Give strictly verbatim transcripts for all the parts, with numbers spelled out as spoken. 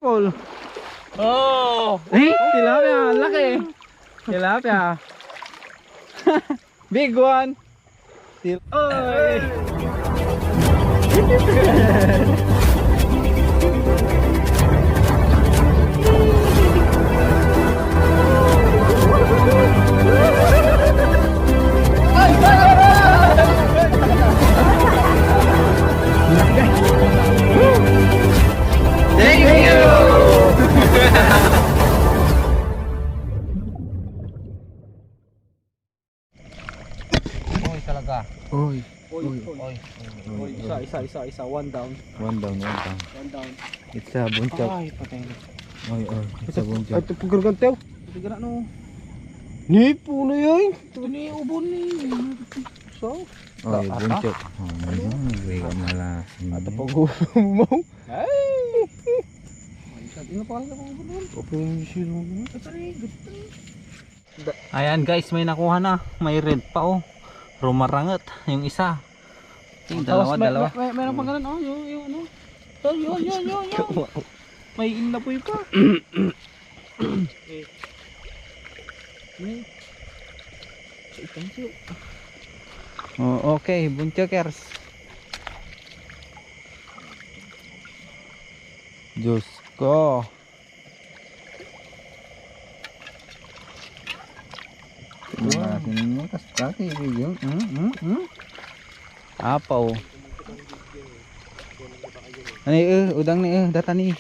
Oh! Eh, tilapia, laki. Tilapia. Big one. Til- Ay! Thank you! Oy, talaga. Oy. Oy, oy. Oy, oy, isa, isa, isa, isa. One down. One down, one down. One down. It's a bunchok. Ay, patay na. Oy, oy. It's a bunchok. Ay, ito, pagkargante, oh. Ito, gana, no. Ni, puno yun. Ito ni, ubon ni. So? Oy, bunchok. Oh, ano? Ay, malas. Ito, pag-ubon mo. Ay! Ay, sabi nga pala sa pag-ubon mo. Opo, yung sino mo. Ito ni, gusto ni. Ayan guys, may nakuha na. May red pa, oh. Rumaranget yung isa. Yung dalawa, may, dalawa. May, may, meron pa ganun, oh. Yung, yung ano. Oh, yun, yun, yun, yun. May inapoy pa. Eh. May. Sa itang siyo. Oh, okay, bunchokers. Diyos ko. Ang akin mo, kasta, kaibigan. Mm, mm, mm. Apaw. Ano, eh, udang ni, eh, data ni.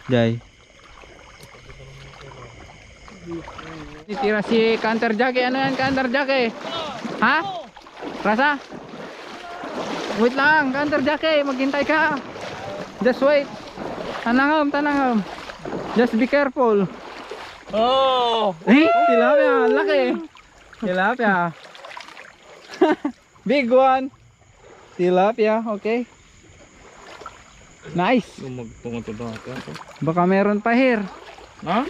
Jay. Titira si Counter Jackie. Ano yan, Counter Jackie? Ha? Rasa? Wait lang, Counter Jackie. Maghintay ka. Just wait. Tanangam, tanangam. Just be careful. Oh! Eh, tilapia. Laki. Tilapia. Big one. Tilapia, okay. Nice. Lumagtong ito dati, ah. Baka meron pa here. Ha?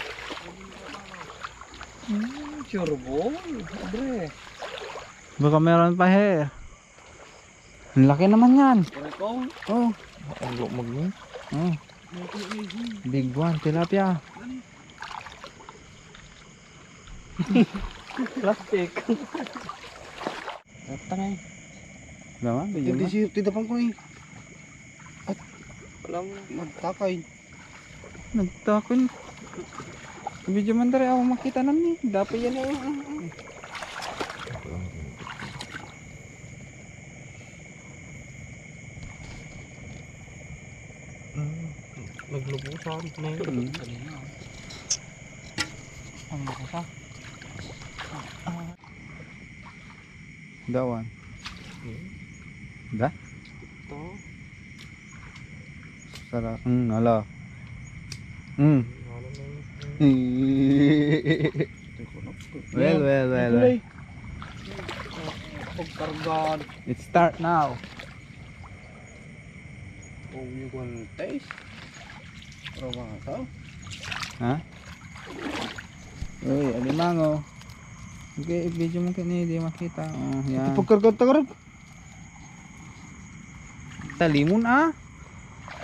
Hmm, sure ball. Abre. Baka meron pa here. Ang laki naman yan. Kaya ko. Oh. Ang lumag mo. Oh. Big one, tilapia. Plastic. Tangay. Wala man, video. Hindi man. Si, tinapan ko eh. At wala mo. Nagtakay. Nagtakay. Video man dali, ako makita na ni. Dapat yan eh. Mm. Naglubusan na yun. Mm. Kanina, oh. Ang lubusan. That one. Mm. Da? Ito. Sara-, mm, ala. Mm. Ano na yun? Well, well, well, well. Pagkargan. It start now. Oh, you can taste. Pero mga tao. Ha? Uy, alimango. Okay, video mo kini, di makita. Oh, yan. Ito pagkarganta ka rin. Talimon, ah.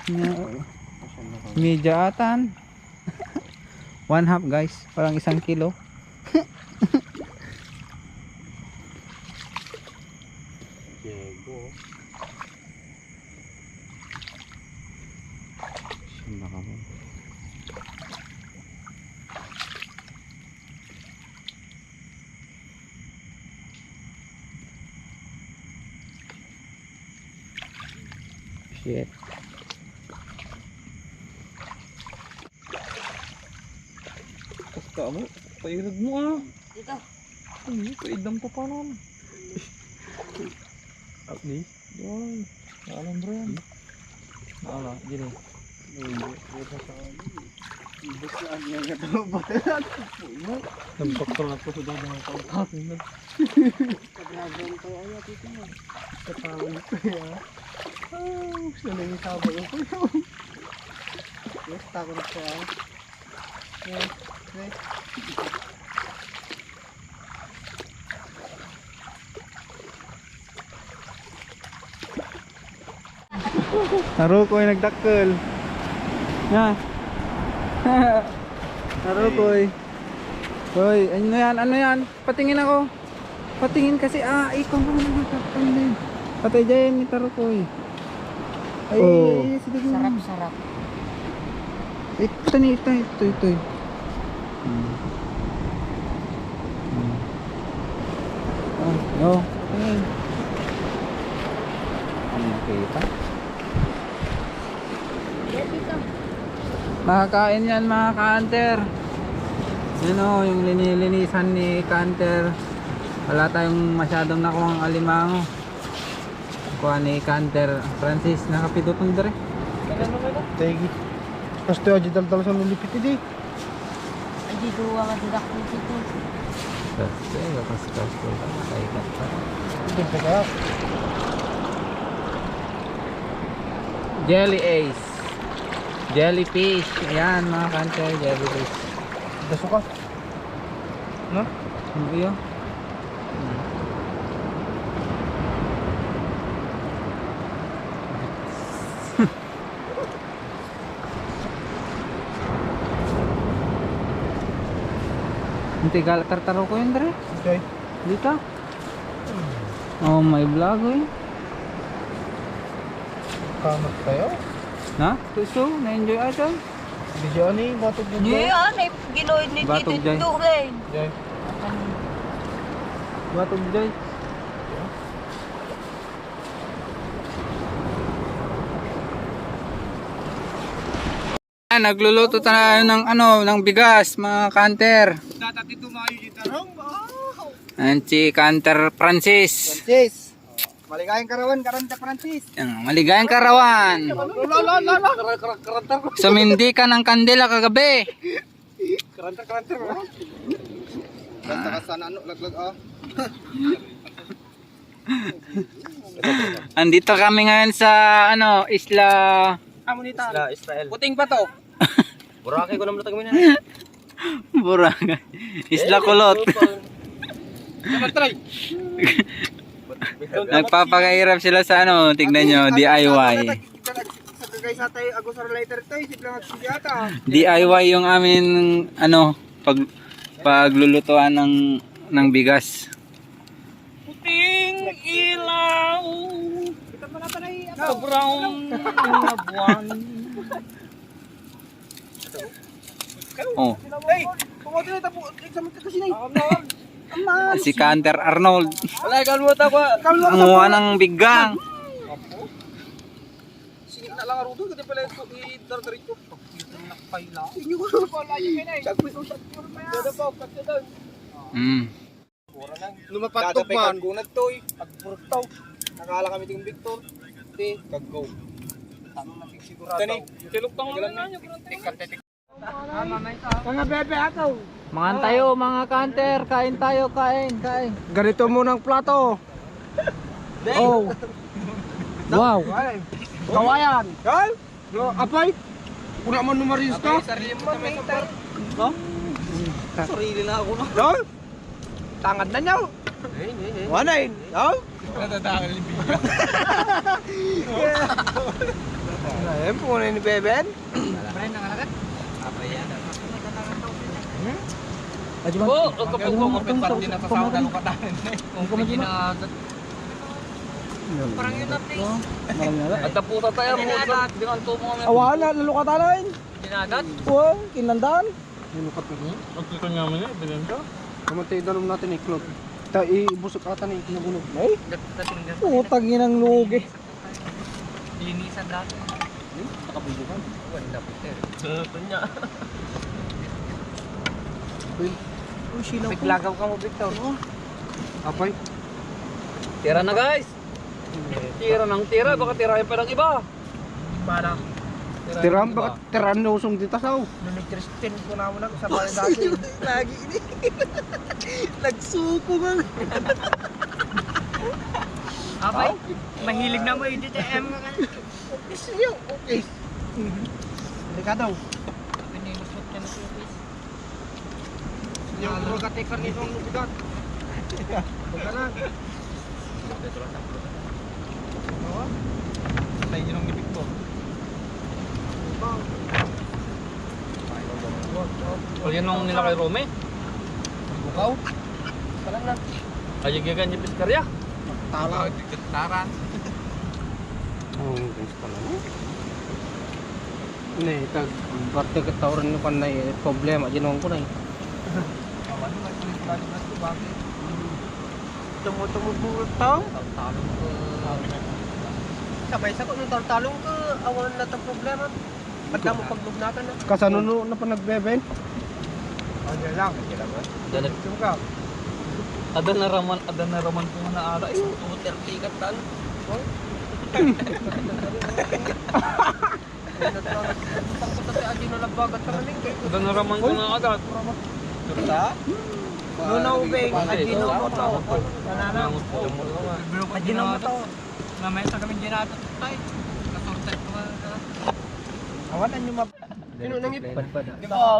Nya, media atan. One half, guys. Parang isang kilo. Diego. Saan na ka mo? Shit. Kasta mo, pairag mo ah. Dito. Ay, paidam pa pa nun. Abdi. Yun. Alam bro yan. Ala, gini. Ibus na ang mga tao ba? Nagpakpal na po sa dada ng pangkapin na. Kagrabe ang tayo ayaw, tito mo. Katawan ko yan. Ah, gusto na yung tabo ko yun. Yes, takot siya. Yes, yes. Narukoy, nagdakkel. Yan. Narukoy. Hoy, ano yan? Ano yan? Patingin ako. Patingin kasi, ah, ikaw mo na nagdakkel din. Patay dyan, may tarukoy. Ay, oh. Ay, ay, sige, sige. Sarap, sarap. Ito, ito, ito, ito. Hmm. Hmm. Oh, no. Hmm. Ano nakita? Makakain yan, mga ka-hunter. Yan o, yung linilinisan ni ka-hunter. Wala tayong masyadong nakuhang alimango. Kuha ni ka-hunter Francis, nakapidutong dere. Thank you. Basta aja daldal sa nilipit, di. Ay, di duwa nga didak dito. Kasi, lakas ka po. Ay, ka pa. Hindi ka ba? Jelly Ace. Jellyfish. Ayan, mga ka-hunter, jellyfish. Daso ka. No? Ano yun? Ang tigal, tartaro ko yun, dre. Okay. Dito. Oh, may vlog, eh. Kamat kayo? Na? Gusto? Na-enjoy ata? Di siya ani, batog mo. Di, ah, na-, giloy ni Batog Tito Jay. Duren. Jay. Batog, Jay. Ah, nagluluto tayo ng, ano, ng bigas, mga ka-hunter. Dati tumayo di tarong. Wow! Ayan si ka-hunter Francis. Francis. Maligayang karawan, ka-hunter Francis. Ayan, maligayang karawan. Lo, lo, lo, lo, lo. Sumindi ka ng kandila kagabi. Ka-hunter, ka-hunter, oh. Basta ka sana, ano, laglag, oh. Andito kami ngayon sa, ano, isla. Amo ni Tan. Isla Israel. Puting pa to. Boracay ko naman natagawin na. Boracay. Isla Kulot. Naman, try. Nagpapakahirap sila sa, ano, tignan nyo, D I Y. Sa kagay sa tayo, agusar lighter tayo, simple nga siyata. D I Y yung amin, ano, pag, paglulutuan ng, ng bigas. Puting ilaw sa brown na buwan. Oh. Hey, pumunta na tapo, exam ka kasi na eh. Ama, si ka-hunter Arnold. Wala, ikaw mo ta ko. Ang uwa ng bigang. Sige na lang, Rudo, kasi pala ito, i-, dar-, dar-, ito. Nakapay lang. Inyo ko pala, yun na eh. Sabi ko, sabi ko, may ada pa, pati doon. Mm. Lumapatog man. Gunat to eh. Pagburtaw. Nakala kami ting Victor. Di, kaggo. Tama na, sigurado. Tani. Tilog ka nga na, yung Mga bebe, ako. Mangan tayo, mga ka-hunter. Kain tayo, kain, kain. Ganito muna ang plato. Oh. Wow. Ay. Kawayan. Yan? No, apay. Kuna man numaris ka. Apay, sarili mo kami sa bar. No? Sarili na ako, no? No? Tangad na niya. Hey, hey, hey. Wala eh. No? Natatakal ni Bibi. Ayun, puno ni Beben. Brian, nangalagad? Apay yan. Hmm? Oo, ang kapag mo, kapag parang di nasasawa na lukatan. Kung pwede na, parang yun na, please. Marami na. At tapusa tayo, mo, di ang tumo nga. Awa na, lalukatan na yun. Dinadat? Wow, kinandaan. Nilukat na niya. Pagkita niya mo niya, bilhin ka. Kamatay, dalom natin iklot. Ta, ibusok ata ni kinagunog. Ay? Dat-, dating, dating. Putang inang lugi. Linisan dati. Eh, nakabuyo ka. Wala na, Peter. Sa kanya. Uy. Uy, sino ko? Piglagaw ka mo, Victor. Oo. Apay. Tira na, guys. Tira ng tira, baka tirahin pa ng iba. Para. Tiram, baka tiran no sung di tasaw. Nuni Christine ko na mo lang sa bahay dati. Lagi ini. Nagsuko nga. Abay, mahilig na mo, edit M. Office niyo, office. Delikado. Pinilusot niya na sa office. Yung puro katikar nito ang lubigat. Huwag ka na. Oo. Ay, yun ang ngipin ko. Ayan ang nila kay Rome. Bukaw. Tara na. Ay, yung gigan yung piskarya. Tala. Gitaran. Ang gusto na, no? Ne, tag parte ka tauran no kan na, eh, problema, ginawang ko na, eh. Awan, may kulit-kulit na ito, bakit? Tumutumog mo tao? Talong ko. Sabay sa ko, nung talong ko, awan na itong problema. Ba't na mo paglugnakan na? Kasano no na pa nagbeben? Ano lang? Ano lang, ah? Dala- Ito ka. Ada na raman, ada na raman ko na ara. Scooter tikat tan. Oh? Ano na lang? Ang puta ko dati, agi na labagat sa malingke. Ada na raman ko na agad. Turta? Nuna ubing, Ajinomoto. Nananang. Ajinomoto. Namesa kami ginato, tay. Kasurtan ko nga. Awan, ano mab- Sino nangip-, Padpada. Di ba?